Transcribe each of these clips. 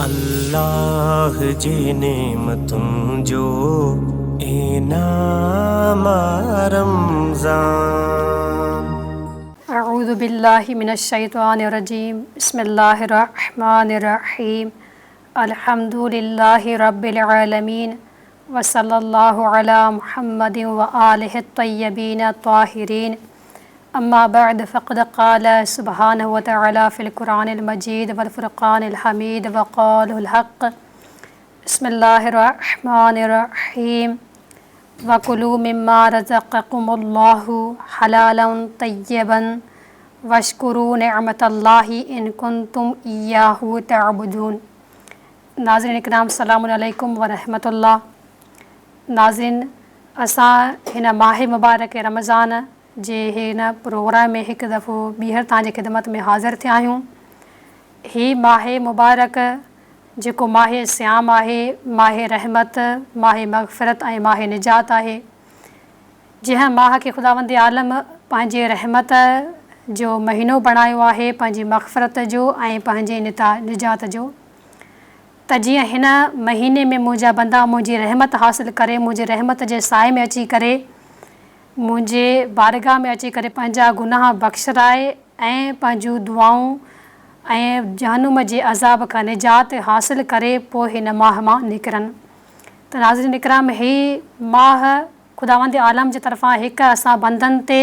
الله جي نعمتن جو انعام آ رمضان. اعوذ بالله من الشيطان الرجيم بسم الله الرحمن الرحيم الحمد لله رب العالمين وصلي الله علي محمد وآله الطيبين الطاهرين اما بعد فقد قال سبحانه وتعالي في القرآن المجيد والفرقان الحميد وقوله الحق بسم الله الرحمن الرحيم وڪلوا مما رزقڪم الله حلالا طيبا واشڪروا نعمت الله ان ڪنتم اياه تعبدون ناظرين اڪرام سلام عليڪم ورحمة الله ناظرين اسان هن ماه مبارڪ رمضان جي هن پروگرام ۾ هڪ دفعو ٻيهر توهان جي خدمت ۾ حاضر ٿيا آهيون. هي ماه مبارڪ جيڪو ماه صيام آهي، ماه رحمت، ماه مغفرت ۽ ماه نجات آهي. جنهن ماه کي خداوند عالم پنهنجي رحمت جو مهينو بڻايو آهي، پنهنجي مغفرت جو ۽ پنهنجي نجات جو. ته جيئن هن مهيني ۾ منهنجا بندا منهنجي رحمت حاصل ڪري منهنجي رحمت جي سائي ۾ اچي ڪري منهنجي بارگاهه ۾ اچي ڪري پنهنجا گناهه بخشرائي ۽ پنهنجون دعائون ۽ جهنم جي عذاب کان نجات حاصل ڪري پوء هن ماهه مان نڪرن ته ناظرين اڪرام هي ماهه خداوند عالم جي طرفان هڪ اسان بندن تي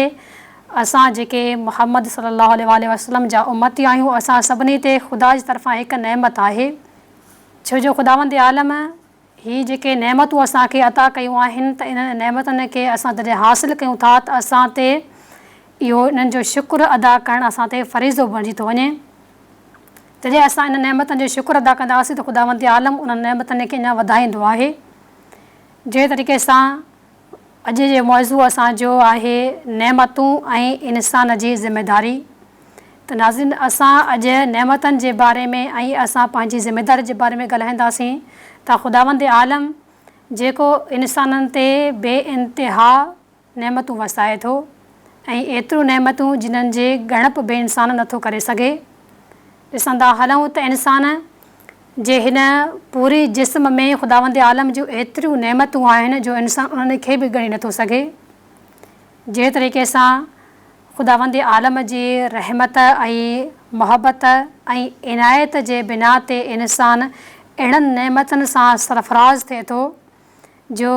اسان جيڪي محمد صلي الله عليه واٰله وسلم جا امتي آهيون اسان سڀني تي خدا جي طرفان هڪ نعمت آهي ڇو جو خداوند عالم هي جيڪي نعمتون اسان کي عطا ڪيون آهن ته انهن نعمتن کي اسان جڏهن حاصل ڪيون ٿا ته اسان تي اهو انهن جو شڪر ادا ڪرڻ اسان تي فريضو بڻجي ٿو وڃي. جڏهن اسان انهن نعمتن جو شڪر ادا ڪنداسين ته خداوند عالم انهن نعمتن کي اڃا وڌائيندو آهي. جهڙي طريقي سان اڄ جو موضوع اسان جو آهي نعمتون ۽ انسان جي ذميداري ته ناظرين اسان اڄ نعمتن جي باري ۾ ۽ اسان پنهنجي ذميداري جي باري ۾ ڳالهائينداسين ته خداوند عالم جيڪو انسانن تي بي انتها نعمتون وسائي ٿو ۽ ايتريون نعمتون جنھن جي ڳڻپ به انسان نٿو ڪري سگهي ڏسندا هلون ته انسان جي هن پوري جسم ۾ خداوند عالم جون ايتريون نعمتون آهن جو انسان انهن کي به ڳڻي نٿو سگهي. جنهن طريقي سان خداوند عالم جي رحمت ۽ محبت ۽ عنايت جي بنا تي انسان اهڙن نعمتن سان سرفراز ٿئي ٿو جو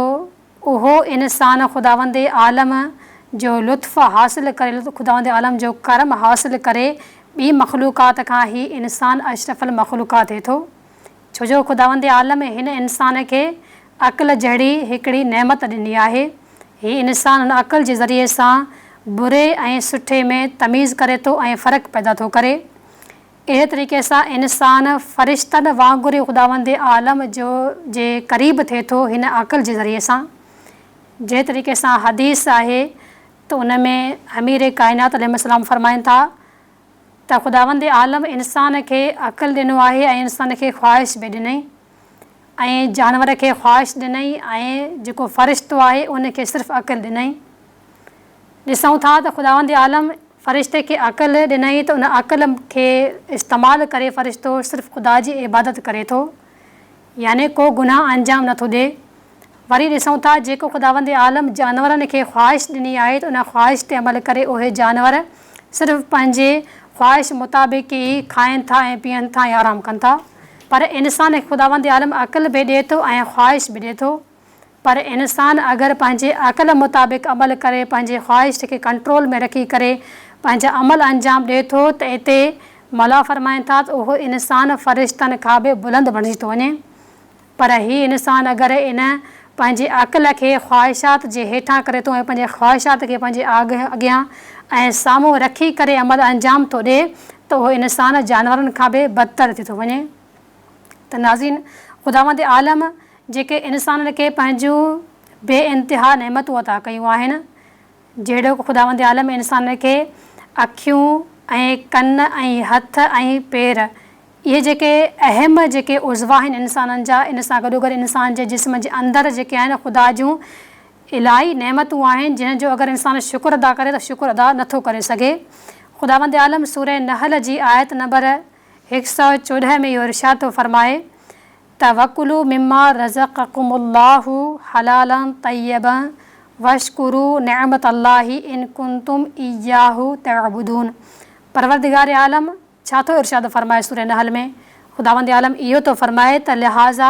اهو انسان خداوند عالم جو لطف حاصل ڪري خداوند عالم جو ڪرم حاصل ڪري ٻي مخلوقات کان هي انسان اشرف المخلوقات ٿئي ٿو ڇو جو خداوند عالم هن انسان کي عقل جهڙي هڪڙي نعمت ڏني آهي هي انسان ان عقل جي ذريعي سان بري ۽ سٺي ۾ تميز ڪري ٿو ۽ فرق پيدا ٿو ڪري. اهڙي طريقي سان انسان فرشتن وانگر ئي خداوند عالم جو جي قريب ٿئي ٿو هن عقل جي ذريعي سان. جنهن طريقي سان حديث آهي ته ان ۾ امير ڪائنات عليهم السلام فرمائن ٿا ته خداوند عالم انسان کي عقل ڏنو آهي ۽ انسان کي خواهش به ڏنئي ۽ جانور کي خواهش ڏنئي ۽ جيڪو فرشتو آهي ان کي صرف عقل ڏنئي. ڏسون ٿا ته خداوند عالم فرشتي کي عقل ڏنائين ته ان عقل کي استعمال ڪري فرشتو صرف خدا جي عبادت ڪري ٿو يعني ڪو گناهه انجام نه ٿو ڏئي. وري ڏسون ٿا جيڪو خداوند عالم جانورن کي خواهش ڏني آهي ته ان خواهش تي عمل ڪري اهي جانور صرف پنهنجي خواهش مطابق ئي کائن ٿا ۽ پيئن ٿا ۽ آرام ڪن ٿا پر انسان کي خداوند عالم عقل به ڏئي ٿو ۽ خواهش به ڏئي ٿو. پر انسان اگر پنهنجي عقل مطابق عمل ڪري پنهنجي خواهش کي ڪنٽرول ۾ رکي ڪري پنهنجا عمل انجام ڏئي ٿو ته اتي مولا فرمائن ٿا ته اهو انسان فرشتن کان به بلند بڻجي ٿو وڃي پر هي انسان اگر ان پنهنجي عقل کي خواهشات جي هيٺان ڪري ٿو ۽ پنهنجي خواهشات کي پنهنجي اڳيان ۽ سامهون رکي ڪري عمل انجام ٿو ڏئي ته اهو انسان جانورن کان به بدتر ٿي ٿو وڃي. ته ناظرين! خداوند عالم جيڪي انسانن کي پنهنجون بي انتها نعمتون عطا ڪيون آهن، جهڙوڪ خداوند عالم انسانن کي اکيون ۽ ڪن ۽ هٿ ۽ پير اهي جيڪي اهم جيڪي عضوا آهن انسانن جا ان سان گڏوگڏ انسان جي جسم جي اندر جيڪي آهن خدا جون الاهي نعمتون آهن جنهن جو اگر انسان شڪر ادا ڪري ته شڪر ادا نٿو ڪري سگهي. خداوند عالم سوره نحل جي آيت نمبر. 114 ۾ اهو ارشاد ٿو فرمائي ته وڪلوا مما رزقڪم الله حلالا طيبا واشڪروا نعمت الله ان ڪنتم اياه تعبدون پروردگار عالم ڇا ٿو ارشاد فرمائي سوره نحل ۾ خداوند عالم اهو ٿو فرمائي ته لهٰذا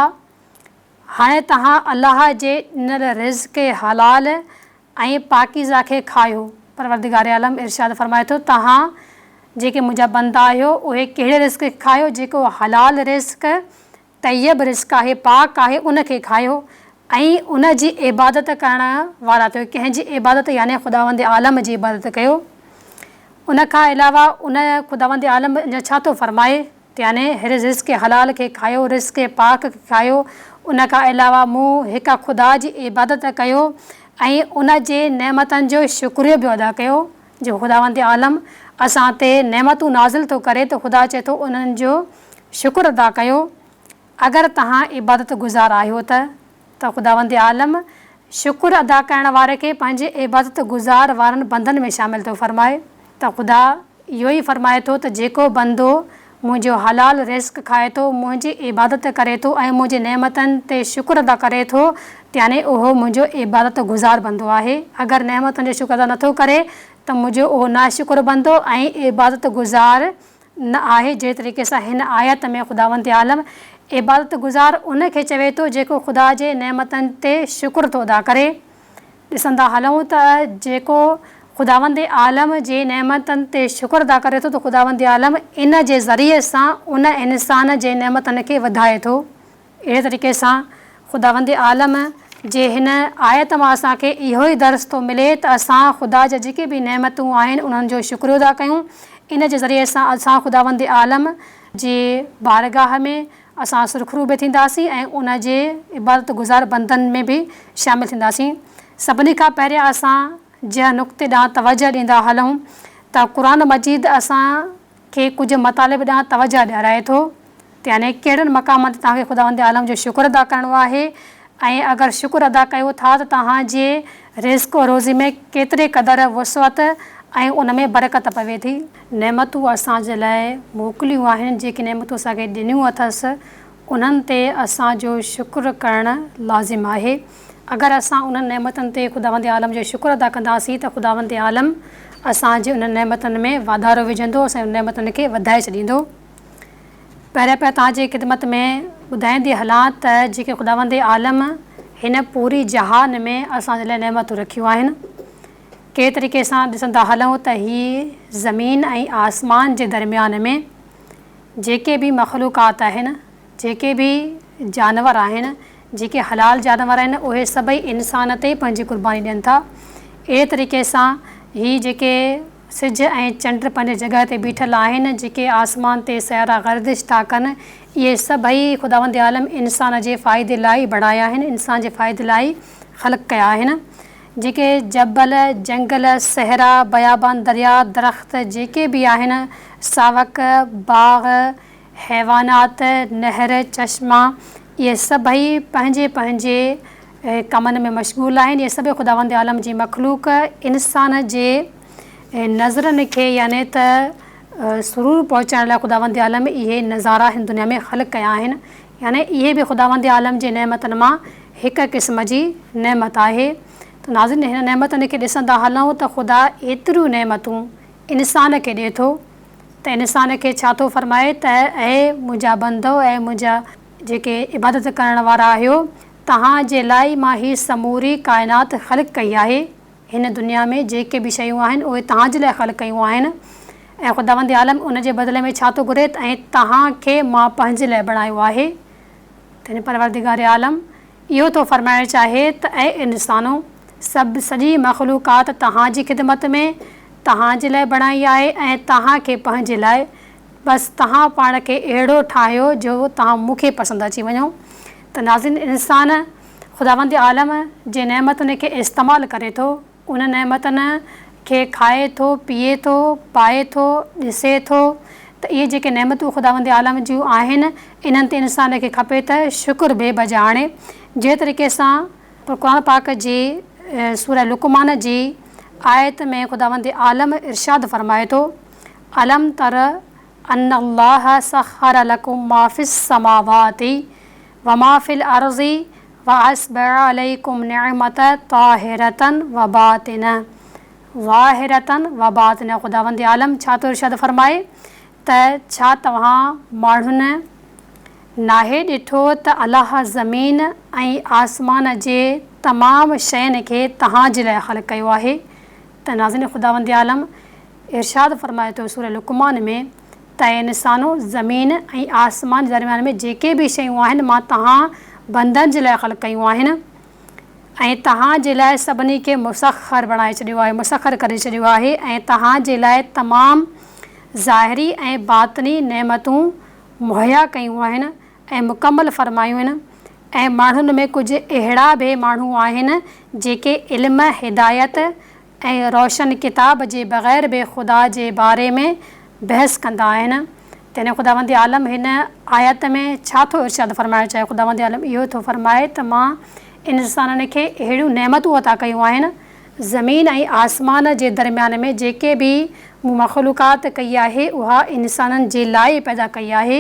هاڻي توهان الله جي ڏنل رزق حلال ۽ پاڪيزه کي کايو. پروردگار عالم ارشاد فرمائي ٿو، توهان جيڪي منهنجا بندا آهيو، اهي ڪهڙي رزق کي کايو، جيڪو حلال رزق، طيب رزق آهي، پاڪ آهي، ان کي کايو ۽ ان جي عبادت ڪرڻ وارا ٿيو. ڪنهن جي عبادت يعني خداوند عالم جي عبادت ڪيو. ان کان علاوه ان خداوند عالم اڃا ڇا ٿو فرمائي؟ يعني هر رزق حلال کي کايو، رزق پاڪ کي کايو، ان کان علاوه مون هڪ خدا جي عبادت ڪيو ۽ ان جي نعمتن جو شڪريو به ادا ڪيو، جو خداوند عالم اسان تي نعمتون نازل ٿو ڪري ته خدا چئي ٿو انهن جو شڪر ادا ڪيو، اگر توهان عبادت گذار آهيو ته. ته خداوند عالم شڪر ادا ڪرڻ واري کي پنهنجي عبادت گذار وارن بندن ۾ شامل ٿو فرمائي ته خدا اهو ئي فرمائي ٿو ته جيڪو بندو منهنجو حلال رزق کائي ٿو، منهنجي عبادت ڪري ٿو ۽ منهنجي نعمتن تي شڪر ادا ڪري ٿو ته يعني اهو منهنجو عبادت گذار بندو آهي. اگر نعمتن جو شڪر ادا نٿو ڪري ته منهنجو اهو ناشڪر بندو ۽ عبادت گذار نه آهي جهڙي طريقي سان هن آيت ۾ خداوند عالم عبادت گذار ان کي چوي ٿو جيڪو خدا جي نعمتن تي شڪر ٿو ادا ڪري. ڏسندا هلون ته جيڪو خداوند عالم جي نعمتن تي شڪر ادا ڪري ٿو ته خداوند عالم ان جي ذريعي سان ان انسان جي نعمتن کي وڌائي ٿو. اهڙي طريقي سان خداوند عالم جي هن آيت مان اسان کي اهو ئي درس ٿو ملي ته اسان خدا جا جيڪي به نعمتون آهن انهن جو شڪريو ادا ڪيون ان جي ذريعي سان اسان خداوند عالم جي بارگاهه ۾ اسان سرخرو به ٿينداسين ۽ ان جي عبادت گذار بندن ۾ به شامل ٿينداسين. سڀني کان پهريان اسان جنهن نقطي ڏانهن توجهه ڏيندا هلون ته قرآن مجيد اسان کي ڪجهه مطالب ڏانهن توجهه ڏيارائي ٿو ته يعني ڪهڙن مقامن تي توهان کي خداوند عالم جو شڪر ادا ڪرڻو آهي ۽ اگر شڪر ادا ڪيو ٿا ته توهان جي رزق و روزي ۾ ڪيتري قدر وسعت ۽ ان ۾ برڪت پوي ٿي. نعمتون اسان جي لاء موڪليون آهن، جيڪي نعمتون اسان کي ڏنيون اٿس، انهن تي اسان جو شڪر ڪرڻ لازم آهي. اگر اسان انهن نعمتن تي خداوند عالم جو شڪر ادا ڪنداسين ته خداوند عالم اسان جي انهن نعمتن ۾ واڌارو وجهندو، اسان جي انهن نعمتن کي وڌائي ڇڏيندو. پهريان پهريان توهان جي خدمت ۾ ٻڌائيندي هلان ته جيڪي خداوند عالم هن پوري جهان ۾ اسان جي لاء نعمتون رکيون آهن، ڪهڙي طريقي سان ڏسندا هلون ته هي زمين ۽ آسمان جي درميان ۾ جيڪي به مخلوقات آهن، جيڪي به جانور آهن، جيڪي حلال جانور آهن اهي سڀئي انسان تي ئي پنهنجي قرباني ڏين ٿا. اهڙي طريقي سان هي جيڪي سج ۽ چنڊ پنهنجي جڳهه تي بيٺل آهن، جيڪي آسمان تي سيارا گردش ٿا ڪن، اهي سڀئي خداوند عالم انسان جي فائدي لاء ئي بڻايا آهن، انسان جي فائدي لاء ئي خلق ڪيا آهن. جيڪي جبل، جنگل، صحرا، بيابان، درياء، درخت جيڪي به آهن، ساوڪ، باغ، حيوانات، نهر، چشما، اهي سڀئي پنهنجي پنهنجي ڪمن ۾ مشغول آهن. اهي سڀئي خداوند عالم جي مخلوق انسان جي نظرن کي يعني ته سرور پهچائڻ لاء خداوند عالم اهي نظارا هن دنيا ۾ خلق ڪيا آهن. يعني اهي به خداوند عالم جي نعمتن مان هڪ قسم جي نعمت آهي. ته ناظرين هن نعمتن کي ڏسندا هلون ته خدا ايتريون نعمتون انسان کي ڏئي ٿو ته انسان کي ڇا ٿو فرمائي ته اي منهنجا بندؤ، اي منهنجا جيڪي عبادت ڪرڻ وارا آهيو، توهان جي لاء ئي مان هي سموري ڪائنات خلق ڪئي آهي، هن دنيا ۾ جيڪي به شيون آهن اهي توهان جي لاء خلق ڪيون آهن ۽ خداوند عالم ان جي بدلي ۾ ڇا ٿو گهري ته ۽ توهان کي مان پنهنجي لاء بڻايو آهي. تنهن پروردگار عالم اهو ٿو فرمائڻ چاهي ته اي انسانو! سڀ سڄي مخلوقات توهان جي خدمت ۾ توهان جي لاء بڻائي آهي ۽ توهان کي پنهنجي لاء، بس توهان پاڻ کي اهڙو ٺاهيو جو توهان مون کي پسند اچي وڃو. ته ناظرين انسان خداوند عالم جي نعمتن کي استعمال ڪري ٿو، ان نعمتن کي کائي ٿو، پيئي ٿو، پائي ٿو، ڏسي ٿو ته اهي جيڪي نعمتون خداوند عالم جون آهن انهن تي انسان کي کپي ته شڪر به بجا آڻي. جنهن طريقي سان قرآن پاڪ جي سوره لقمان جي آيت ۾ خداوند عالم ارشاد فرمائي ٿو، الم تر ان الله سخر لڪم ما في السماوات وما في الارض واسبغ عليڪم نعمة طاهرة وباطنة ظاهرة وباطنة خداوند عالم ڇا ٿو ارشاد فرمائي ته ڇا توهان ماڻهن ناهي ڏٺو ته الله زمين ۽ آسمان جي تمام شين کي توهان جي لاء خلق ڪيو آهي ته ناظرين خداوند عالم ارشاد فرمائي ٿو سورة لقمان ۾ ته اي انسانو! زمين ۽ آسمان جي درميان ۾ جيڪي به شيون آهن مان توهان بندن جي لاء خلق ڪيون آهن ۽ توهان جي لاء سڀني کي مسخر بڻائي ڇڏيو آهي، مسخر ڪري ڇڏيو آهي ۽ توهان جي لاء تمام ظاهري ۽ باطني نعمتون مهيا ڪيون آهن ۽ مڪمل فرمايون آهن ۽ ماڻهن ۾ ڪجهه اهڙا به ماڻهو آهن جيڪي علم، هدايت ۽ روشن ڪتاب جي بغير به خدا جي باري ۾ بحث ڪندا آهن. تنهن خداوند عالم هن آيت ۾ ڇا ٿو ارشاد فرمائڻ چاهي؟ خداوند عالم اهو ٿو فرمائي ته مان انسانن کي اهڙيون نعمتون عطا ڪيون آهن، زمين ۽ آسمان جي درميان ۾ جيڪي به مون مخلوقات ڪئي آهي اها انسانن جي لاء پيدا ڪئي آهي.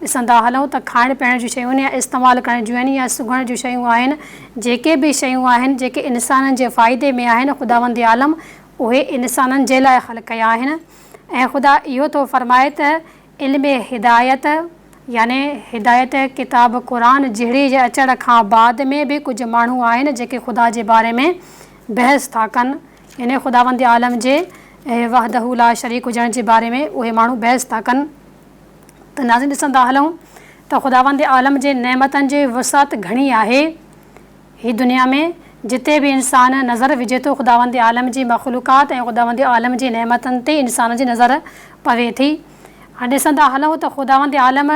ڏسندا هلون ته کائڻ پيئڻ جون شيون يا استعمال ڪرڻ جون آهن يا سگهڻ جون شيون آهن، جيڪي به شيون آهن، جيڪي انسانن جي فائدي ۾ آهن، خداوند عالم اهي انسانن جي لاء خلق ڪيا آهن ۽ خدا اهو ٿو فرمائي ته علم هدايت يعني هدايت ڪتاب قرآن جهڙي جي اچڻ کان بعد ۾ به ڪجهه ماڻهو آهن جيڪي خدا جي باري ۾ بحث ٿا ڪن يعني خداوند عالم جي وحده لا شريڪ هجڻ جي باري ۾ اهي ماڻهو بحث ٿا ڪن. ته ناظرين ڏسندا هلون ته خداوند عالم جي نعمتن جي وسعت گهڻي آهي. هي دنيا ۾ جتي به انسان نظر وجهي ٿو خداوند عالم جي مخلوقات ۽ خداوند عالم جي نعمتن تي انسان جي نظر پوي ٿي. هاڻي ڏسندا هلون ته خداوند عالم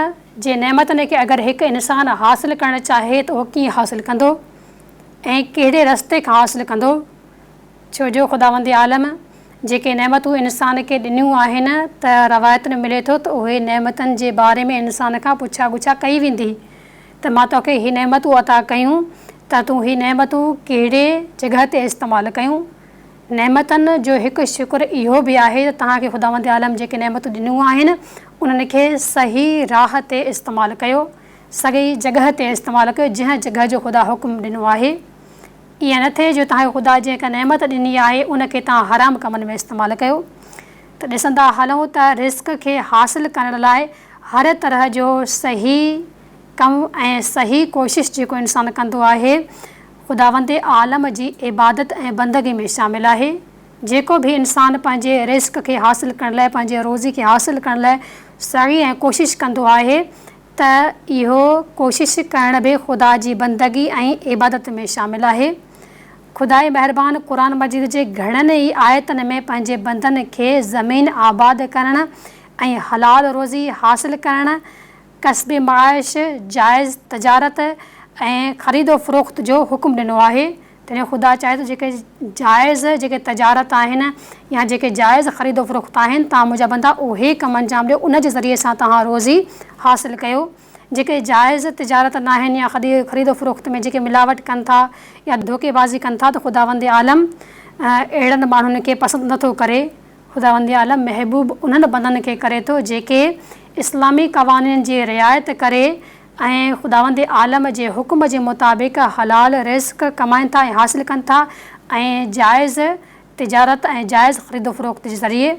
جي نعمتن کي اگر هڪ انسان حاصل ڪرڻ چاهي ته اهو ڪيئن حاصل ڪندو ۽ ڪهڙي رستي کان حاصل ڪندو؟ ڇو جو خداوند عالم جيڪي نعمتون انسان کي ڏنيون آهن ته روايتن ۾ ملي ٿو ته اهي نعمتن جي باري ۾ انسان کان پڇا ڳڇا ڪئي ويندي ته مان توکي هي نعمتون عطا ڪيون ته تون هي نعمتون ڪهڙي جڳهه تي استعمال ڪيون؟ نعمتن جو هڪ شڪر اهو به آهي ته توهان کي خداوند عالم جيڪي نعمتون ڏنيون آهن انهن کي صحيح راهه تي استعمال ڪيو، صحيح جڳهه تي استعمال ڪيو جنهن جڳهه جو خدا حڪم ڏنو آهي. ائين نه ٿئي جو توهان کي خدا جنهن ڪا نعمت ڏني آهي ان کي توهان حرام ڪمن ۾ استعمال ڪيو ته ڏسندا هلون ته رزق کي حاصل ڪرڻ لاء هر طرح جو صحيح ڪم ۽ صحيح ڪوشش جيڪو انسان ڪندو آهي خداوند عالم جي عبادت ۽ بندگي ۾ شامل آهي جيڪو به انسان پنهنجي رزق کي حاصل ڪرڻ لاء پنهنجي روزي کي حاصل ڪرڻ لاء سعي ۽ ڪوشش ڪندو آهي ته اهو ڪوشش ڪرڻ به خدا جي بندگي ۽ عبادت ۾ شامل آهي. خدائي مهربان قرآن مجيد جي گهڻن ئي آيتن ۾ پنهنجي بندن کي زمين آباد ڪرڻ ۽ حلال روزي حاصل ڪرڻ، ڪسب معاش، جائز تجارت ۽ خريد و فروخت جو حڪم ڏنو آهي. تڏهن خدا چاهي ٿو جيڪي جائز جيڪي تجارت آهن يا جيڪي جائز خريد و فروخت آهن توهان منهنجا بندا اهي ڪم انجام ڏيو ان جي ذريعي سان توهان روزي حاصل ڪيو جيڪي جائز تجارت ناهن يا خريد و فروخت ۾ جيڪي ملاوٽ ڪن ٿا يا ڌوڪي بازي ڪن ٿا ته خداوند عالم اهڙن ماڻهن کي پسند نٿو ڪري خداوند عالم محبوب انهن بندن کي ڪري ٿو جيڪي اسلامي قوانين جي رعايت ڪري ۽ خداوند عالم جي حڪم جي مطابق حلال رزق ڪمائن ٿا ۽ حاصل ڪن ٿا ۽ جائز تجارت ۽ جائز خريد و فروخت جي ذريعي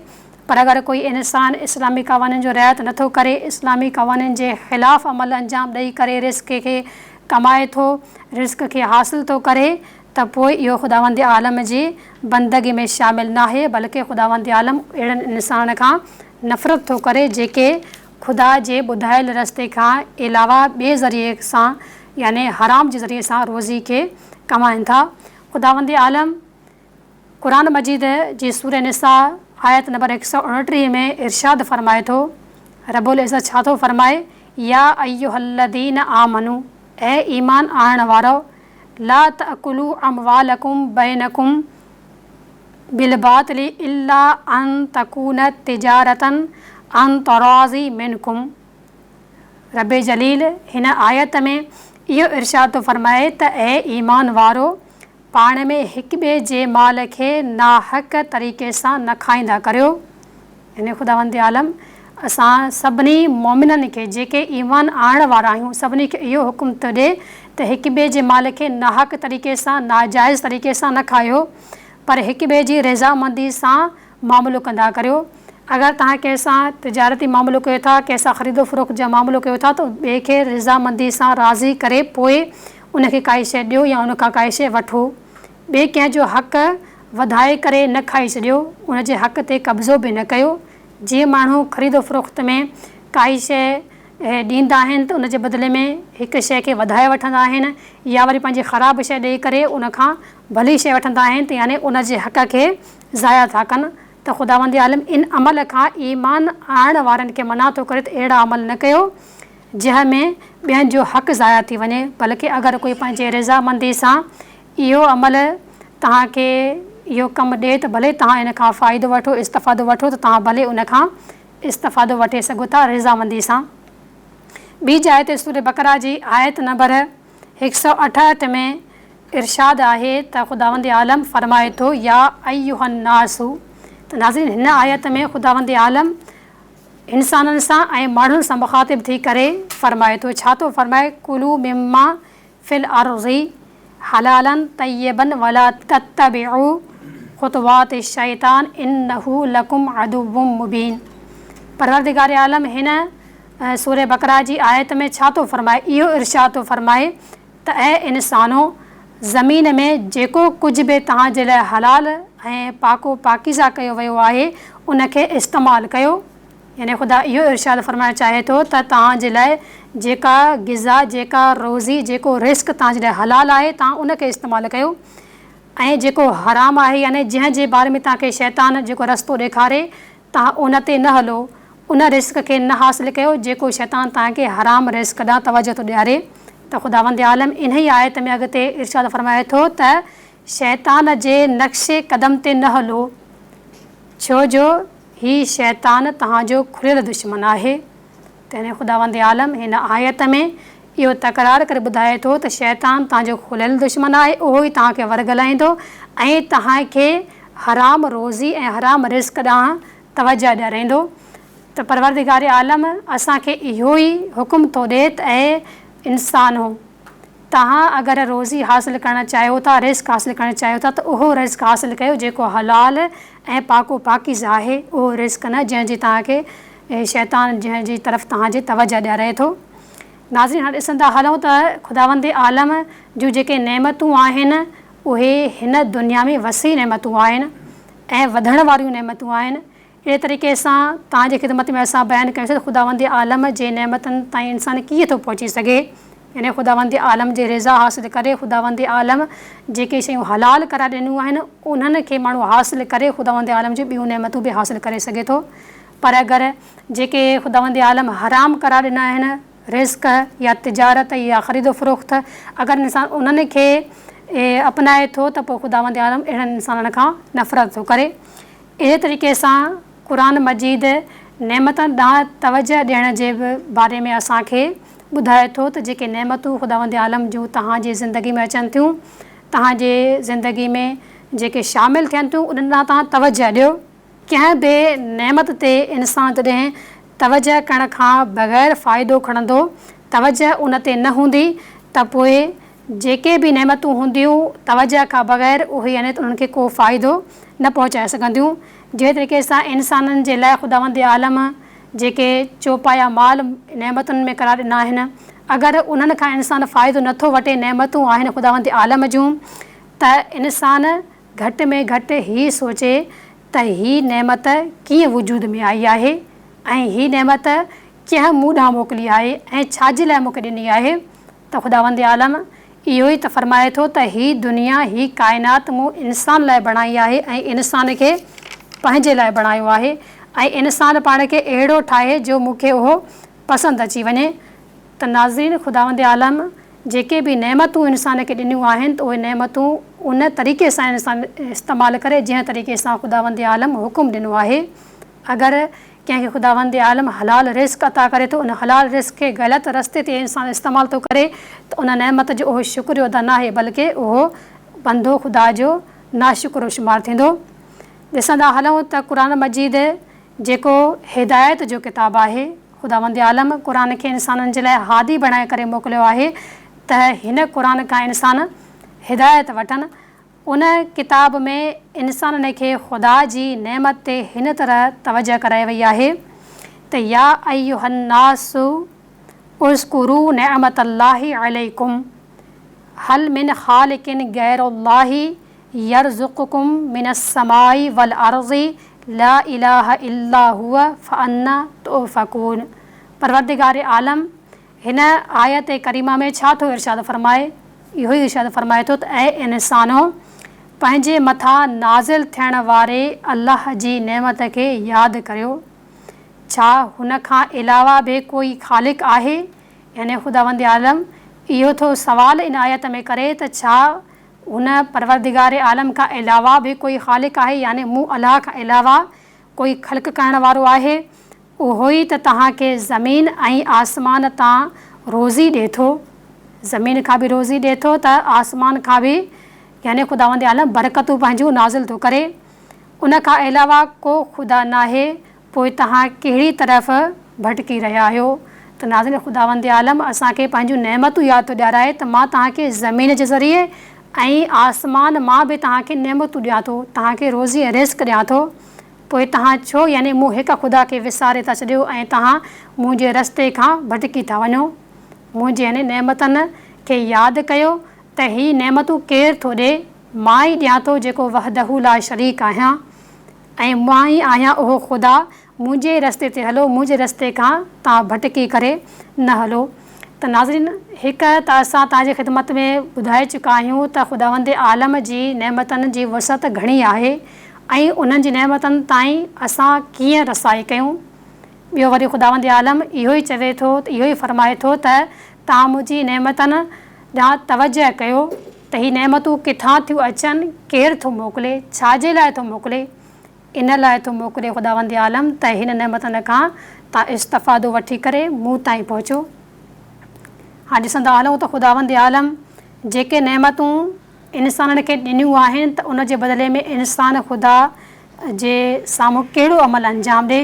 پر اگر ڪوئي انسان اسلامي قوانين جو رعايت نٿو ڪري اسلامي قوانين جي خلاف عمل انجام ڏئي ڪري رزق کي ڪمائي ٿو رزق کي حاصل ٿو ڪري ته پوء اهو خداوند عالم جي بندگي ۾ شامل ناهي بلڪه خداوند عالم اهڙن انسانن کان نفرت ٿو ڪري جيڪي خدا جي ٻڌايل رستي کان علاوه ٻئي ذريعي سان يعني حرام جي ذريعي سان روزي کي ڪمائن ٿا. خداوند عالم قرآن مجيد جي سورة نساء آيت نمبر 129 ۾ ارشاد فرمائي ٿو، رب العزت ڇا ٿو فرمائي، يا ايها الذين آمنو اي ايمان آڻڻ وارؤ لا تاڪلوا اموالڪم بينڪم بالباطل الا ان تڪون تجارة عن تراض منڪم رب جليل هن آيت ۾ اهو ارشاد ٿو فرمائي ته اي ايمان وارو! پاڻ ۾ هڪ ٻئي جي مال کي ناحق طريقي سان نه کائيندا ڪريو. يعني خداوند عالم اسان سڀني مؤمنن کي، جيڪي ايمان آڻڻ وارا آهيون، سڀني کي اهو حڪم ٿو ڏئي ته هڪ ٻئي جي مال کي ناحق طريقي سان، ناجائز طريقي سان نه کايو، پر هڪ ٻئي جي رضامندي سان معاملو ڪندا ڪريو. اگر توهان ڪنهن سان تجارتي معاملو ڪيو ٿا، ڪنهن سان خريد و فروخت جا معاملو ڪيو ٿا ته ٻئي کي رضامندي سان راضي ڪري پوء ان کي ڪائي شيء ڏيو يا ان کان ڪائي شيء وٺو. ٻئي ڪنهن جو حق وڌائي ڪري نه کائي ڇڏيو، ان جي حق تي قبضو به نه ڪيو. جيئن ماڻهو خريد و فروخت ۾ ڪائي شيء ڏيندا آهن ته ان جي بدلي ۾ هڪ شيء کي وڌائي وٺندا آهن يا وري پنهنجي خراب شيء ڏئي ڪري ان کان ڀلي شيء وٺندا آهن ته يعني ان جي حق کي ضايع ٿا ڪن ته خداوند عالم ان عمل کان ايمان آڻڻ وارن کي منع ٿو ڪري ته اهڙا عمل نه ڪيو جنهن ۾ ٻين جو حق ضايع ٿي وڃي بلڪه اگر ڪوئي پنهنجي رضامندي سان اهو عمل توهان کي اهو ڪم ڏئي ته ڀلي توهان ان کان فائدو وٺو، استفادو وٺو ته توهان ڀلي ان کان استفادو وٺي سگهو ٿا رضامندي سان. ٻي جاء تي سورة بقره جي آيت نمبر 168 ۾ ارشاد آهي ته خداوند عالم فرمائي ٿو يا ايها الناس ته ناظرين هن آيت ۾ خداوند عالم انسانن سان ۽ ماڻهن سان مخاطب ٿي ڪري فرمائي ٿو ڇا ٿو فرمائي ڪلوا مما في الارض حلالا طيبا ولا تتبعوا خطوات الشيطان انه لڪم عدو مبين پروردگار عالم هن سوره بقره جي آيت ۾ ڇا ٿو فرمائي اهو ارشاد ٿو فرمائي ته اي انسانو! زمين ۾ جيڪو ڪجهه به توهان جي لاء حلال ۽ پاڪ و پاڪيزه ڪيو ويو آهي ان کي استعمال ڪيو يعني خدا اهو ارشاد فرمائڻ چاهي ٿو ته توهان جي لاء جيڪا غذا، جيڪا روزي، جيڪو رزق توهان جي لاء حلال آهي توهان ان کي استعمال ڪيو ۽ جيڪو حرام آهي يعني جنهن جي باري ۾ توهان کي شيطان جيڪو رستو ڏيکاري توهان ان تي نه هلو، ان رزق کي نه حاصل ڪيو جيڪو شيطان توهان کي حرام رزق ڏانهن توجه ٿو ڏياري ته خداوند عالم انهيء آيت ۾ اڳتي ارشاد فرمائي ٿو ته شيطان جي نقش قدم تي نه هلو ڇو جو هي شيطان توهان جو کليل دشمن آهي. تنهن خداوند عالم هن آيت ۾ اهو تڪرار ڪري ٻڌائي ٿو ته شيطان توهان جو کليل دشمن آهي، اهو ئي توهان کي ورغلائيندو ۽ توهان کي حرام روزي ۽ حرام رزق ڏانهن توجهه ڏياريندو ته پروردگار عالم اسان کي اهو ئي حڪم ٿو ڏئي ته اي انسانو! توهان اگر روزي حاصل ڪرڻ چاهيو ٿا، رزق حاصل ڪرڻ چاهيو ٿا ته اهو رزق حاصل ڪيو جيڪو حلال ۽ پاڪ و پاڪيزه آهي، اهو رزق نه جنهن جي توهان کي شيطان جنهن جي طرف توهان جي توجه ڏياري ٿو. ناظرين هاڻ ڏسندا هلون ته خداوند عالم جون جيڪي نعمتون آهن اهي هن دنيا ۾ وسيع نعمتون آهن ۽ وڌڻ واريون نعمتون آهن اهڙي طريقي سان توهان جي خدمت ۾ اسان بيان ڪيوسين ته خداوند عالم جي نعمتن تائين انسان ڪيئن ٿو پهچي سگهي يعني خداوند عالم جي رضا حاصل ڪري خداوند عالم جيڪي شيون حلال قرار ڏنيون آهن انهن کي ماڻهو حاصل ڪري خداوند عالم جون ٻيون نعمتون به حاصل ڪري سگهي ٿو پر اگر جيڪي خداوند عالم حرام قرار ڏنا آهن رزق يا تجارت يا خريد و فروخت اگر انسان انهن کي اپنائي ٿو ته پوء خداوند عالم اهڙن انسانن کان نفرت ٿو ڪري اهڙي طريقي سان قرآن مجيد نعمتن ڏانهن توجه ڏيڻ جي به باري ۾ اسان کي ٻڌائي ٿو ته جيڪي نعمتون خداوند عالم جون توهان جي زندگي ۾ اچن ٿيون، توهان جي زندگي ۾ جيڪي شامل ٿين ٿيون انهن ڏانهن توهان توجه ڏيو. ڪنهن به نعمت تي انسان جڏهن توجه ڪرڻ کان بغير فائدو کڻندو، توجه ان تي نه هوندي ته پوء جيڪي به نعمتون هونديون توجه کان بغير اهي يعني ته انهن کي ڪو فائدو نه پهچائي سگهنديون. جنهن طريقي سان انسانن جي لاء خداوند عالم جيڪي چوپايا مال نعمتن ۾ قرار ڏنا آهن اگر انهن کان انسان فائدو نه ٿو وٺي نعمتون آهن خداوند عالم جون ته انسان گهٽ ۾ گهٽ هي سوچي ته هي نعمت ڪيئن وجود ۾ آئي آهي ۽ هي نعمت ڪنهن مون ڏانهن موڪلي آهي ۽ ڇا جي لاء مون کي ڏني آهي ته خداوند عالم اهو ئي ته فرمائي ٿو ته هي دنيا، هي ڪائنات مون انسان لاء بڻائي آهي ۽ انسان کي پنهنجي لاء بڻايو آهي ۽ انسان پاڻ کي اهڙو ٺاهي جو مون کي اهو پسند اچي وڃي ته ناظرين خداوند عالم جيڪي به نعمتون انسان کي ڏنيون آهن ته اهي نعمتون ان طريقي سان انسان استعمال ڪري جنهن طريقي سان خداوند عالم حڪم ڏنو آهي اگر ڪنهن کي خداوند عالم حلال رزق عطا ڪري ٿو، ان حلال رزق کي غلط رستي تي انسان استعمال ٿو ڪري ته ان نعمت جو اهو شڪريو ادا ناهي بلڪه اهو بندو خدا جو ناشڪرو شمار ٿيندو. ڏسندا هلون ته قرآن مجيد جيڪو هدايت جو ڪتاب آهي. خداوند عالم قرآن کي انسانن جي لاء هادي بڻائي ڪري موڪليو آهي ته هن قرآن کان انسان هدايت وٺن. ان ڪتاب ۾ انسانن کي خدا جي نعمت تي هن طرح توجه ڪرائي وئي آهي ته يا ايها الناس اذڪروا نعمت الله عليڪم هل من خالق غير الله يرزقڪم من السماء والارض لا اله الا هو فانا تؤفڪون پروردگار عالم هن آيت ڪريمه ۾ ڇا ٿو ارشاد فرمائي؟ اهو ئي ارشاد فرمائي ٿو ته اي انسانو! پنهنجي مٿان نازل ٿيڻ واري الله جي نعمت کي ياد ڪريو. ڇا هن کان علاوه به ڪوئي خالق آهي؟ يعني خداوند عالم اهو ٿو سوال ان آيت ۾ ڪري ته ڇا هن پروردگار عالم کان علاوه به ڪوئي خالق آهي يعني مون الله کان علاوه ڪوئي خلق ڪرڻ وارو آهي؟ اهو ئي ته توهان کي زمين ۽ آسمان تان روزي ڏئي ٿو. زمين کان به روزي ڏئي ٿو ته آسمان کان به يعني خداوند عالم برڪتون پنهنجون نازل ٿو ڪري. ان کان علاوه ڪو خدا ناهي پوء توهان ڪهڙي طرف ڀٽڪي رهيا آهيو؟ ته ناظرين خداوند عالم اسان کي پنهنجون نعمتون ياد ٿو ڏيارائي ته مان توهان کي زمين جي ذريعي ۽ آسمان مان به توهان کي نعمتون ڏيان ٿو، توهان کي روزي ۽ رزق ڏيان ٿو، پوء توهان ڇو يعني مون هڪ خدا کي وساري ٿا ڇڏيو ۽ توهان منهنجي رستي کان ڀٽڪي ٿا وڃو؟ منهنجي يعني نعمتن کي ياد ڪيو ته هي نعمتون ڪير ٿو ڏئي؟ مان ئي ڏيان ٿو جيڪو وحده لا شريڪ آهيان. ۽ مان ئي آهيان اهو خدا، منهنجي ئي رستي تي هلو، منهنجي رستي کان توهان ڀٽڪي ڪري نه هلو. ته ناظرين! هڪ ته اسان توهان جي خدمت ۾ ٻڌائي چڪا آهيون ته خداوند عالم جي نعمتن جي وسعت گهڻي آهي ۽ انهن جي نعمتن تائين اسان ڪيئن رسائي ڪيون؟ ٻيو وري خداوند عالم اهو ئي چوي ٿو، اهو ئي فرمائي ٿو ته توهان منهنجي نعمتن ڏانهن توجه ڪيو ته هي نعمتون ڪٿان ٿيون اچن، ڪير ٿو موڪلي، ڇا جي لاء ٿو موڪلي؟ ان لاء ٿو موڪلي خداوند عالم ته هن نعمتن کان توهان استفادو وٺي ڪري مون تائين پهچو. هاڻ ڏسندا هلون ته خداوند عالم جيڪي نعمتون انسانن کي ڏنيون آهن ته ان جي بدلي ۾ انسان خدا جي سامهون ڪهڙو عمل انجام ڏئي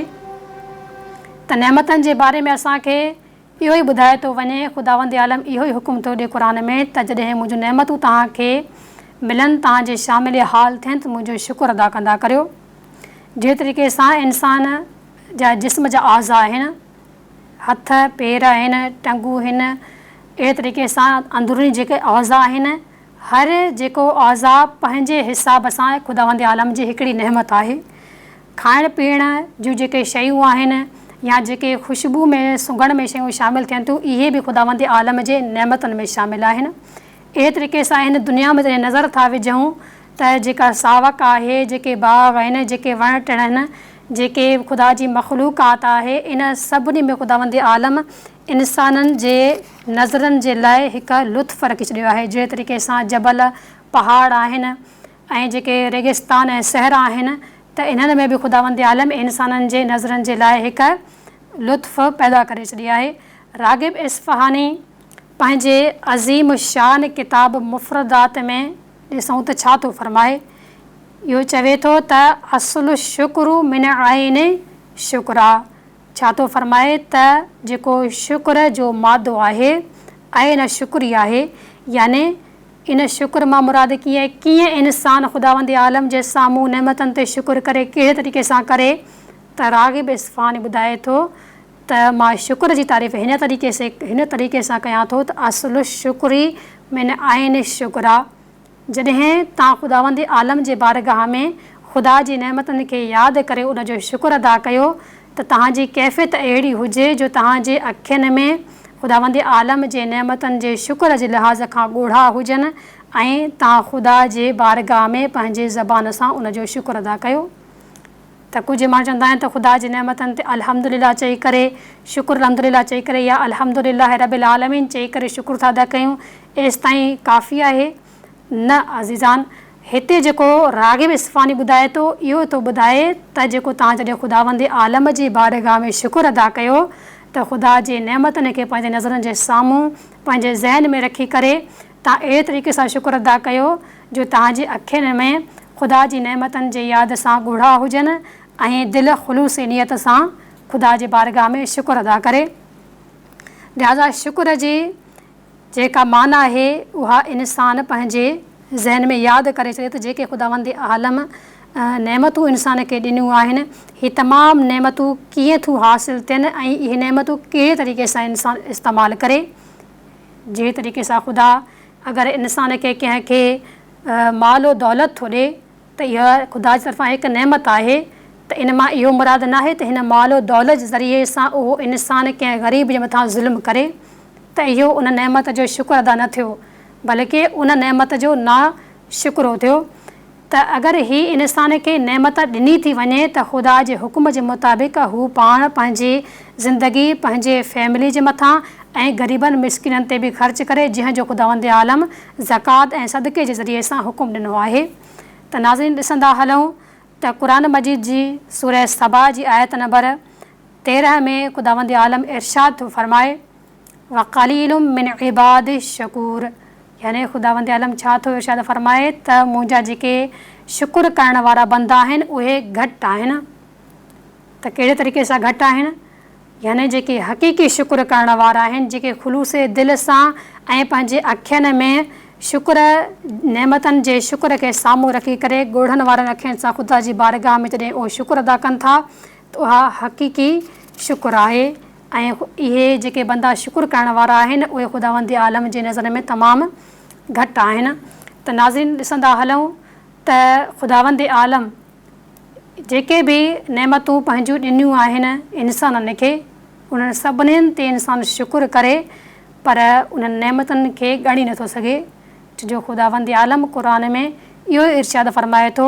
ته نعمتن جي باري ۾ اسان کي اهو ئي ٻڌايو ٿو وڃي، خداوند عالم اهو ئي حڪم ٿو ڏئي قرآن ۾ ته جڏهن منهنجون نعمتون توهان کي ملن توهان جي شامل حال ٿين ته منهنجو شڪر ادا ڪندا ڪريو. جنهن طريقي سان انسان جا جسم جا اعضا آهن، هٿ، پير آهن، ٽنگون هن، اهڙي طريقي سان اندروني جيڪي اعضا آهن، هر جيڪو اعضا پنهنجي حساب سان خداوند عالم جي هڪڙي نعمت آهي. کائڻ پيئڻ جون جيڪي شيون آهن يا جيڪي خوشبو ۾ سونگهڻ ۾ شيون شامل ٿين ٿيون اهي به خداوند عالم جي نعمتن ۾ شامل آهن. اهڙي طريقي سان هن دنيا ۾ جڏهن نظر ٿا وجهون ته جيڪا ساوڪ آهي، جيڪي باغ آهن، جيڪي وڻ ٽڻ آهن، جيڪي خدا جي مخلوقات آهي ان سڀني ۾ خداوند عالم انسانن جي نظرن جي لاء هڪ لطف رکي ڇڏيو آهي جهڙي طريقي سان جبل، پهاڙ آهن ۽ جيڪي ريگستان ۽ صحرا آهن ته انهن ۾ به خداوند عالم انسانن جي نظرن جي لاء هڪ لطف پيدا ڪري ڇڏي آهي. راغب اصفهاني پنهنجي عظيم الشان ڪتاب مفردات ۾ ڏسون ته ڇا ٿو فرمائي. اهو چوي ٿو ته اصل الشڪر من عين شڪرا ڇا ٿو فرمائي ته جيڪو شڪر جو مادو آهي عين شڪري آهي يعني ان شڪر مان مراد ڪيئن ڪيئن انسان خداوند عالم جي سامهون نعمتن تي شڪر ڪري ڪهڙي طريقي سان ڪري ته راغب اصفهاني ٻڌائي ٿو ته مان شڪر جي تعريف هن طريقي سي هن طريقي سان ڪيان ٿو ته اصل الشڪر من عين الشڪرا جڏهن توهان خداوند عالم جي بارگاهه ۾ خدا جي نعمتن کي ياد ڪري ان جو شڪر ادا ڪيو ته توهان جي ڪيفيت اهڙي هجي جو توهان جي اکين ۾ خداوند عالم جي نعمتن جي شڪر جي لحاظ کان ڳوڙها هجن ۽ توهان خدا جي بارگاهه ۾ پنهنجي زبان سان ان جو شڪر ادا ڪيو ته ڪجهه ماڻهو چوندا آهن ته خدا جي نعمتن تي الحمدلله چئي ڪري شڪر الحمدلله چئي ڪري يا الحمدلله رب العالمين چئي ڪري شڪر ٿا ادا ڪيون ايستائين ڪافي آهي نه عزيزان هتي جيڪو راغب اصفهاني ٻڌائي ٿو اهو ٿو ٻڌائي ته جيڪو توهان جڏهن خداوند عالم جي بارگاهه ۾ شڪر ادا ڪيو ته خدا جي نعمتن کي پنهنجي نظرن جي سامهون پنهنجي ذهن ۾ رکي ڪري توهان اهڙي طريقي سان شڪر ادا ڪيو جو توهان جي اکين ۾ خدا جي نعمتن جي ياد سان ڳوڙها هجن ۽ دل خلوص نيت سان خدا جي بارگاهه ۾ شڪر ادا ڪري. لهٰذا شڪر جي جيڪا معنيٰ آهي اها انسان پنهنجي ذهن ۾ ياد ڪري ڇڏي ته جيڪي خداوند عالم نعمتون انسان کي ڏنيون آهن هي تمام نعمتون ڪيئن ٿيون حاصل ٿين ۽ اهي نعمتون ڪهڙي طريقي سان انسان استعمال ڪري. جهڙي طريقي سان خدا اگر انسان کي ڪنهن کي مال و دولت ٿو ڏي ته اها خدا جي طرفان هڪ نعمت آهي ته ان مان اهو مراد ناهي ته هن مال و دولت جي ذريعي سان اهو انسان ڪنهن غريب جي مٿان ظلم ڪري ته اهو ان نعمت جو شڪر ادا نه ٿيو بلڪه ان نعمت جو نا شڪرو ٿيو ته اگر هي انسان کي نعمت ڏني ٿي وڃي ته خدا جي حڪم جي مطابق هو پاڻ پنهنجي زندگي پنهنجي فيملي جي مٿان ۽ غريبن مسڪينن تي به خرچ ڪري جنهن جو خداوند عالم زڪوات ۽ صدقي جي ذريعي سان حڪم ڏنو آهي ته ناظرين ڏسندا هلون ته قرآن مجيد جي سوره سبا جي آيت نمبر 13 ۾ خداوند عالم ارشاد ٿو فرمائي وقليل من عبادي الشڪور يعني خداوند عالم ڇا ٿو ارشاد فرمائي ته منهنجا جيڪي شڪر ڪرڻ وارا بندا آهن اهي گهٽ آهن ته ڪهڙي طريقي سان گهٽ آهن يعني جيڪي حقيقي شڪر ڪرڻ وارا آهن جيڪي خلوص دل سان ۽ پنهنجي اکين ۾ شڪر نعمتن جي شڪر کي سامهون رکي ڪري ڳوڙهن وارن اکين سان خدا جي بارگاهه ۾ جڏهن اهو شڪر ادا ڪن ٿا ته اها حقيقي شڪر آهي ۽ اهي جيڪي بندا شڪر ڪرڻ وارا آهن اهي خداوند عالم جي نظر ۾ تمام گهٽ آهن ته ناظرين ڏسندا هلون ته خداوند عالم جيڪي به نعمتون پنهنجون ڏنيون آهن انسانن کي انهن سڀنين تي انسان شڪر ڪري پر انهن نعمتن کي ڳڻي نٿو سگهي ڇو جو خداوند عالم قرآن ۾ اهو ارشاد فرمائي ٿو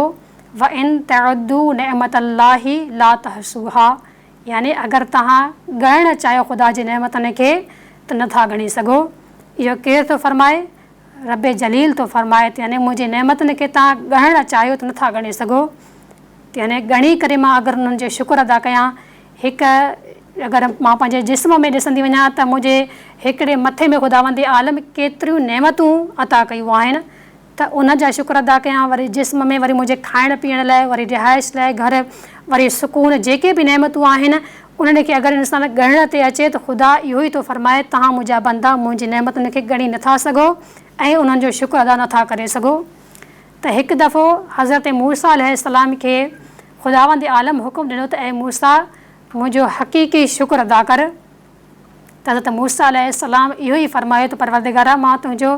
وَإِن تَعُدُّوا نِعْمَةَ اللَّهِ لَا تَحْصُوهَا يعني اگر توهان ڳڻڻ چاهيو خدا جي نعمتن کي ته نه ٿا ڳڻي سگهو. اهو ڪير ٿو فرمائي؟ رب جليل ٿو فرمائي ته يعني منهنجي نعمتن کي توهان ڳڻڻ چاهيو ته نه ٿا ڳڻي سگهو. ته يعني ڳڻي ڪري مان اگر انهن جو شڪر ادا ڪيان هڪ اگر مان پنهنجي جسم ۾ ڏسندي وڃان ته منهنجي هڪڙي مٿي ۾ خداوند عالم ڪيتريون نعمتون عطا ڪيون آهن ته ان جا شڪر ادا ڪيان، وري جسم ۾ وري منهنجي کائڻ پيئڻ لاء، وري رهائش لاء گهر، وري سڪون، جيڪي به نعمتون آهن، انهن کي اگر انسان ڳڻڻ تي اچي ته خدا اهو ئي ٿو فرمائي، توهان منهنجا بندا منهنجي نعمتن کي ڳڻي نٿا سگهو ۽ انهن جو شڪر ادا نٿا ڪري سگهو. ته هڪ دفعو حضرت موسيٰ عليه السلام کي خداوند عالم حڪم ڏنو ته اي موسيٰ! منهنجو حقيقي شڪر ادا ڪر. ته حضرت موسيٰ عليه السلام اهو ئي فرمايو ته پروردگارا مان تنهنجو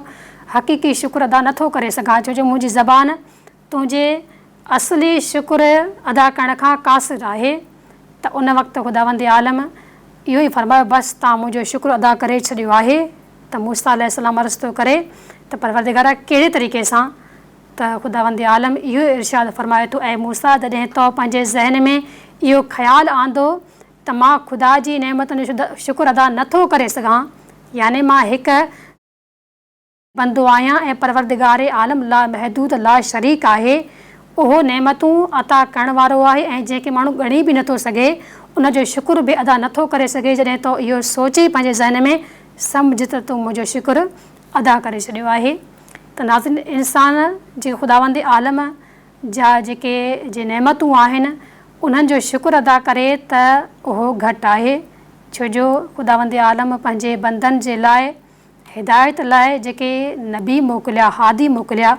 حقيقي شڪر ادا نه ٿو ڪري سگهان ڇو جو منهنجي زبان تنهنجي اصلي شڪر ادا ڪرڻ کان قاصر آهي ته ان وقت خداوند عالم اهو ئي فرمايو بس توهان منهنجو شڪر ادا ڪري ڇڏيو آهي ته موسيٰ عليه السلام عرض ٿو ڪري ته پروردگارا ڪهڙي طريقي سان ته خداوند عالم اهو ارشاد فرمايو ته اي موسيٰ جڏهن تو پنهنجي ذهن ۾ اهو خيال آندو ته مان خدا جي نعمتن جو شڪر ادا نه ٿو ڪري سگهان، يعني مان هڪ بندو آهيان ۽ پروردگار عالم لامحدود لاشريڪ آهي، اهو نعمتون عطا ڪرڻ وارو آهي ۽ جنهن کي ماڻهو ڳڻي به نه ٿو سگهي، ان جو شڪر به ادا نه ٿو ڪري سگهي، جڏهن تو اهو سوچي پنهنجي ذهن ۾ سمجهه ته تو منهنجو شڪر ادا ڪري ڇڏيو آهي ته ناظرين انسان جي خداوند عالم جا جيڪي جي نعمتون آهن انهن جو شڪر ادا ڪري ته اهو گهٽ آهي ڇو جو خداوند عالم پنهنجي بندن جي لاء هدايت لاء جيڪي نبي موڪليا هادي موڪليا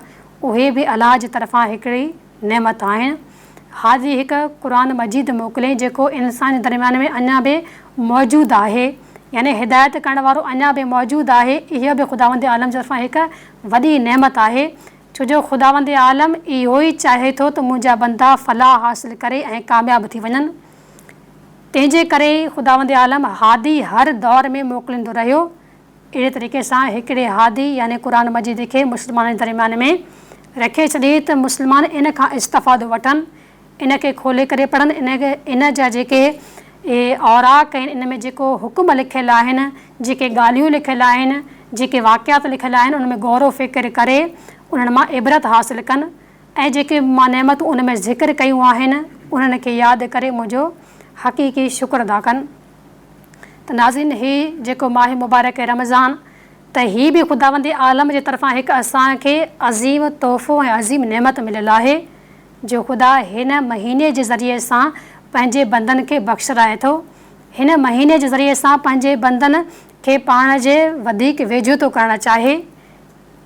اهي به الله جي طرفان هڪڙي نعمت آهن هادي هڪ قرآن مجيد موڪليائين جيڪو انسان جي درميان ۾ اڃا به موجود آهي يعني هدايت ڪرڻ وارو اڃا به موجود آهي اهو به خداوند عالم جي طرفان هڪ وڏي نعمت آهي ڇو جو خداوند عالم اهو ئي چاهي ٿو ته منهنجا بندا فلاح حاصل ڪري ۽ ڪامياب ٿي وڃن. تنهن جي ڪري ئي خداوند عالم هادي هر دور ۾ موڪليندو رهيو. اهڙي طريقي سان هڪڙي هادي يعني قرآن مجيد کي مسلمانن جي درميان ۾ رکي ڇڏي ته مسلمان ان کان استفادو وٺن ان کي کولي ڪري پڙهن، ان جا جيڪي اوراق آهن، ان ۾ جيڪو حڪم لکيل آهن، جيڪي ڳالهيون لکيل آهن، جيڪي واقعات لکيل آهن، ان ۾ غور و فڪر ڪري انهن مان عبرت حاصل ڪن ۽ جيڪي مان نعمتون ان ۾ ذڪر ڪيون آهن، انهن کي ياد ڪري منهنجو حقيقي شڪر ادا ڪن. ته ناظرين هي جيڪو ماهه مبارڪ رمضان ته هي به خداوند عالم جي طرفان هڪ اسان کي عظيم تحفو ۽ عظيم نعمت مليل آهي. جو خدا هن مهيني جي ذريعي سان پنهنجي بندن کي بخشرائي ٿو. هن مهيني جي ذريعي سان پنهنجي بندن کي پاڻ جي وڌيڪ ويجهو ٿو ڪرڻ چاهي.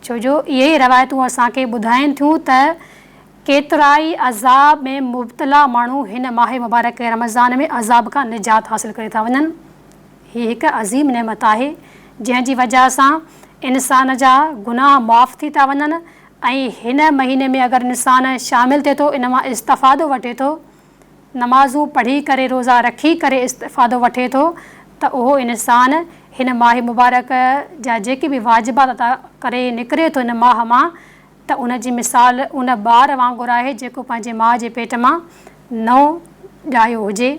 ڇو جو اهي ئي روايتون اسان کي ٻڌائين ٿيون ته ڪيترائي عذاب ۾ مبتلا ماڻهو هن ماهه مبارڪ رمضان ۾ عذاب کان نجات حاصل ڪري ٿا وڃن. هي هڪ عظيم نعمت آهي، جنهن جي وجهه سان انسان جا گناهه معاف ٿي ٿا وڃن ۽ هن مهيني ۾ اگر انسان شامل ٿئي ٿو ان مان استفادو وٺي ٿو، نمازون پڙهي ڪري روزا رکي ڪري استفادو وٺي ٿو ته اهو انسان هن ماهه مبارڪ جا جيڪي به واجبات ادا ڪري نڪري ٿو هن ماهه مان ته ان جي مثال ان ٻار وانگر آهي جيڪو پنهنجي ماء جي پيٽ مان نئون ڄايو هجي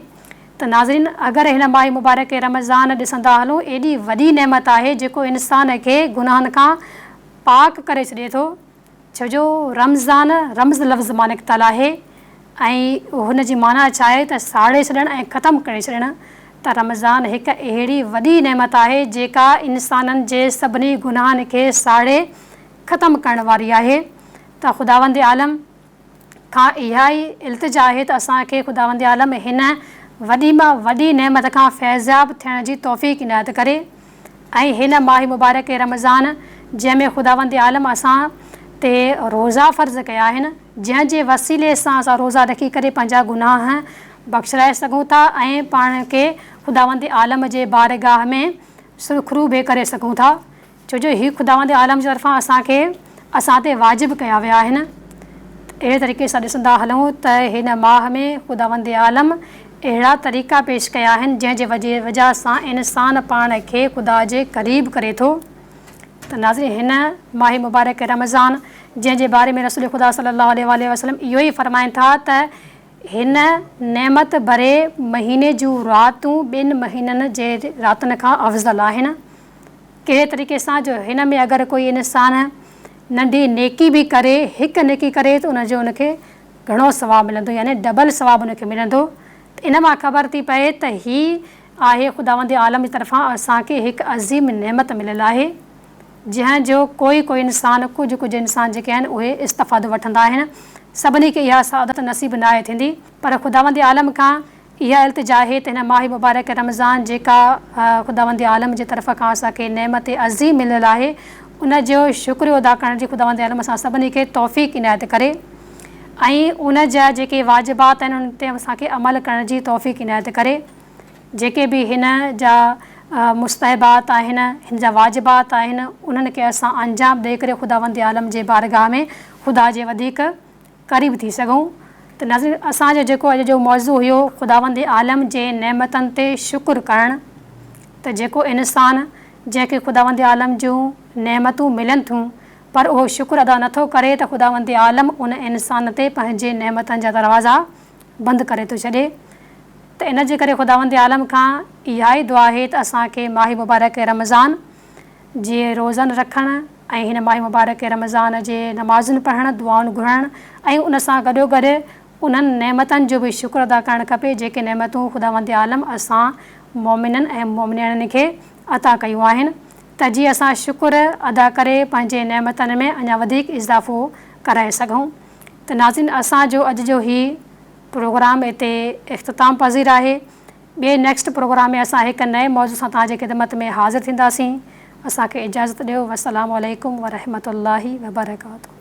ته ناظرين اگر هن ماهه مبارڪ رمضان ڏسندا هلون ايڏي وڏي نعمت آهي جيڪو انسان کي گناهن کان پاڪ ڪري ڇڏي ٿو ڇو جو رمضان رمز لفظ مان نڪتل آهي ۽ هن جي معنيٰ ڇا آهي ته ساڙي ڇڏڻ ۽ ختم ڪري ڇڏڻ ته رمضان هڪ اهڙي وڏي نعمت آهي جيڪا انسانن جي سڀني گناهن کي ساڙي ختم ڪرڻ واري آهي ته خداوند عالم کان اها ئي التجا آهي ته اسان کي خداوند عالم هن وڏي مان وڏي نعمت کان فيضياب ٿيڻ جي توفيق عنايت ڪري ۽ هن ماهه مبارڪ رمضان جنهن ۾ خداوند عالم اسان تي روزا فرض ڪيا آهن جنهن جي وسيلي سان اسان روزا رکي ڪري پنهنجا گناهه بخشرائي سگهون ٿا ۽ پاڻ کي خداوند عالم جي بارگاهه ۾ سرخرو به ڪري سگهون ٿا. ڇو جو هي خداوند عالم جي طرفان اسان کي اسان تي واجب ڪيا ويا آهن. اهڙي طريقي سان ڏسندا هلون ته هن ماهه ۾ خداوند عالم اهڙا طريقا پيش ڪيا آهن جنهن جي وجهه سان انسان پاڻ کي خدا جي قريب ڪري ٿو ته ناظرين هن ماهه مبارڪ رمضان جنهن جي باري ۾ رسول خدا صلي الله عليه واٰله وسلم اهو ئي فرمائن ٿا ته هن نعمت ڀري مهيني جون راتون ٻن مهينن جي راتن کان افضل آهن. ڪهڙي طريقي سان جو هن ۾ اگر ڪوئي انسان ننڍي نيڪي به ڪري هڪ نيڪي ڪري ته ان جو ان کي گهڻو ثواب ملندو يعني ڊبل ثواب ان کي ملندو ته ان مان خبر ٿي پئي ته هي آهي خداوند عالم جي طرفان اسان کي هڪ عظيم نعمت مليل آهي جنهن جو ڪوئي ڪوئي انسان ڪجهه ڪجهه انسان جيڪي آهن اهي استفادو وٺندا آهن سڀني کي اها سعادت نصيب ناهي ٿيندي پر خداوند عالم کان اها التجا آهي ته هن ماهه مبارڪ رمضان جيڪا خداوند عالم جي طرف کان اسان کي نعمت عظيم مليل آهي ان جو شڪريو ادا ڪرڻ جي خداوند عالم اسان سڀني کي توفيق عنايت ڪري ۽ ان جا جيڪي واجبات آهن انهن تي اسان کي عمل ڪرڻ جي توفيق عنايت ڪري جيڪي به هن جا مستحبات آهن هن جا واجبات آهن انهن کي اسان انجام ڏئي ڪري خداوند عالم جي بارگاهه ۾ خدا جي وڌيڪ قريب ٿي سگهون ته ناظرين اسان جو جيڪو اڄ جو موضوع هيو خداوند عالم جي نعمتن تي شڪر ڪرڻ ته جيڪو انسان جنهن کي خداوند عالم جون نعمتون ملن ٿيون پر اهو شڪر ادا نٿو ڪري ته خداوند عالم ان انسان تي پنهنجي نعمتن جا دروازا بند ڪري ٿو ڇڏي ته ان جي ڪري خداوند عالم کان اها ئي دعا آهي ته اسان کي ماهه مبارڪ رمضان جي روزن رکڻ ۽ هن ماهه مبارڪ رمضان جي نمازن پڙهڻ، دعائن گهرڻ ۽ ان سان گڏوگڏ انهن نعمتن جو به شڪر ادا ڪرڻ کپي جيڪي نعمتون خداوند عالم اسان مؤمنن ۽ مؤمنياڻين کي عطا ڪيون آهن ته جيئن اسان شڪر ادا ڪري پنهنجي نعمتن ۾ اڃا وڌيڪ اضافو ڪرائي سگهون ته ناظرين اسان جو اڄ جو هي پروگرام اتي اختتام پذير آهي. ٻئي نيڪسٽ پروگرام ۾ اسان هڪ نئين موضوع سان توهان جي خدمت ۾ حاضر ٿينداسين. اسان کي اجازت ڏيو. والسلام عليڪم ورحمة الله وبرڪاته.